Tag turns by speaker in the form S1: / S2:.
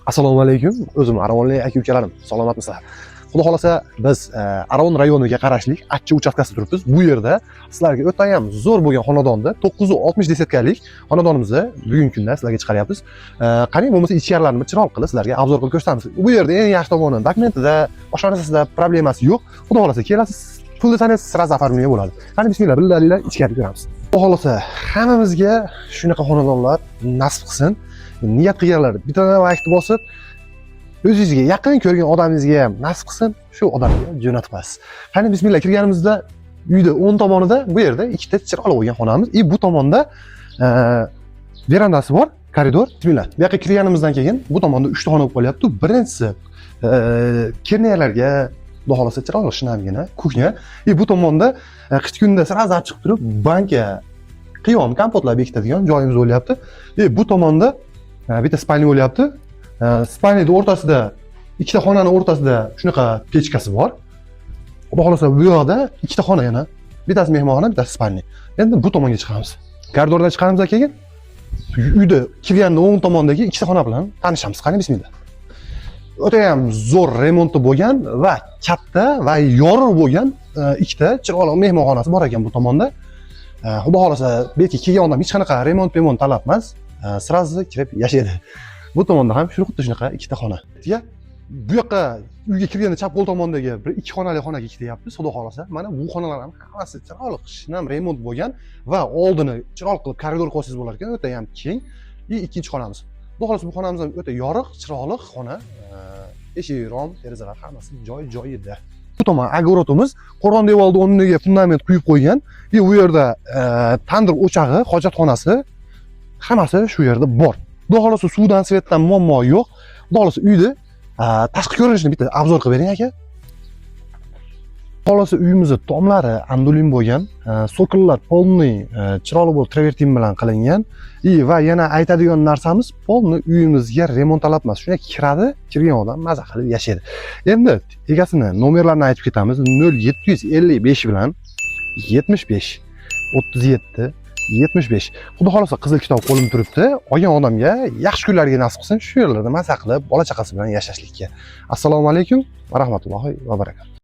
S1: Assalomu alaykum, o'zim Aravonli aka ukalarim, salomatmisizlar? Xudo xohlasa, biz Aravon rayoniga qarashli Achchi uchastkasida turibmiz. Bu yerda sizlarga o'tayam zo'r bo'lgan xonadonda 960 десятка lik xonadonimizni bugungi kunda sizlarga chiqaryapmiz. Qani bo'lmasa, ichkarilarini bir chiroyli qilib sizlarga обзор qilib ko'rsatamiz. Bu yerda eng yaxshi tomoni, dokumentida, boshqa narsasida problemasi yo'q. Xudo xohlasa, kelasiz, pulni sanaysiz, сразу оформление bo'ladi. Qani, bismillah, billalinglar, ichkari ko'ramiz. Xudo xohlasa, hammamizga shunaqa xonadonlar nasib qilsin. Niyat qilganlar bittadan laykni bosib, o'zingizga yaqin ko'rgan odamingizga ham nasib qilsin, shu odamga jo'natib qo'yasiz. Qani, bismillah, kirganimizda uyda o'ng tomonida bu yerda ikkita chiroyli bo'lgan xonamiz и bu tomonda verandasi bor, koridor. Bismillah, bu yoqqa kirganimizdan keyin bu tomonda uchta xona bo'lib qolyapti. Birinchisi kelinalarga, xudo xohlasa, chiroyli shinamgina кухня и bu tomonda qish kunda сразу chiqib turib banka, qiyom, kompotlar bekitadigan joyimiz bo'lyapti. И bu tomonda bitta спальня bo'lyapti. Спальня ni o'rtasida, ikkita xonani o'rtasida shunaqa pechkasi bor. Xudo xohlasa, bu yoqda ikkita xona yana. Bittasi mehmonxona, bittasi спальня. Endi bu tomonga chiqamiz. Koridordan chiqqanimizdan keyin uyda kirganda o'ng tomondagi ikkita xona bilan tanishamiz. Qani, bismillah. O'ta ham zo'r remonti bo'lgan va katta va yorug' bo'lgan ikkita chiroyli mehmonxonasi bor ekan bu tomonda. Xudo xohlasa, bu yerga kelgan odam hech qanaqa remont pemont talab emas. Сразу kirib yashaydi. Bu tomonda ham shu xuddi shunaqa ikkita xona. Ya, bu yoqqa uyga kirganda chap qo'l tomondagi bir ikki xonali xonaga kiryapmiz, xudo xohlasa. Mana bu xonalar ham hammasi chiroyli shinam remont bo'lgan va oldini chiroyli qilib koridor qo'ysangiz bo'lar ekan, o'ta ham keng. И ikkinchi xonamiz. Xudo xohlasa, bu xonamiz ham o'ta yorug', chiroyli xona. Eshik, rom, derazalar hammasi joy joyida. Bu tomon огород imiz, qo'rg'on devorni o'rniga fundament quyib qo'ygan. И u yerda tandir o'chog'i, hojatxonasi, hammasi shu yerda bor. Xudo xohlasa, suvdan, свет dan muammo yo'q. Xudo xohlasa, uyni tashqi ko'rinishini bitta обзор qilib bering, aka. Xohlasa, uyimizni tomlari ondulin bo'lgan, цоколь lar полный chiroyli bo'lib travertin bilan qilingan. И va yana aytadigan narsamiz, полный uyimizga remont talab emas. Shunday kiradi, kirgan odam maza qilib yashaydi. Endi egasini nomerlarini aytib ketamiz: 0755 bilan 75 37 75. Xudo xohlasa, qizil kitob qo'limda turibdi. Olgan odamga yaxshi kunlarga nasib qilsin, shu yerlarda maza qilib bola chaqasi bilan yashashlikka. Assalomu alaykum va rahmatullohi va barakatuh.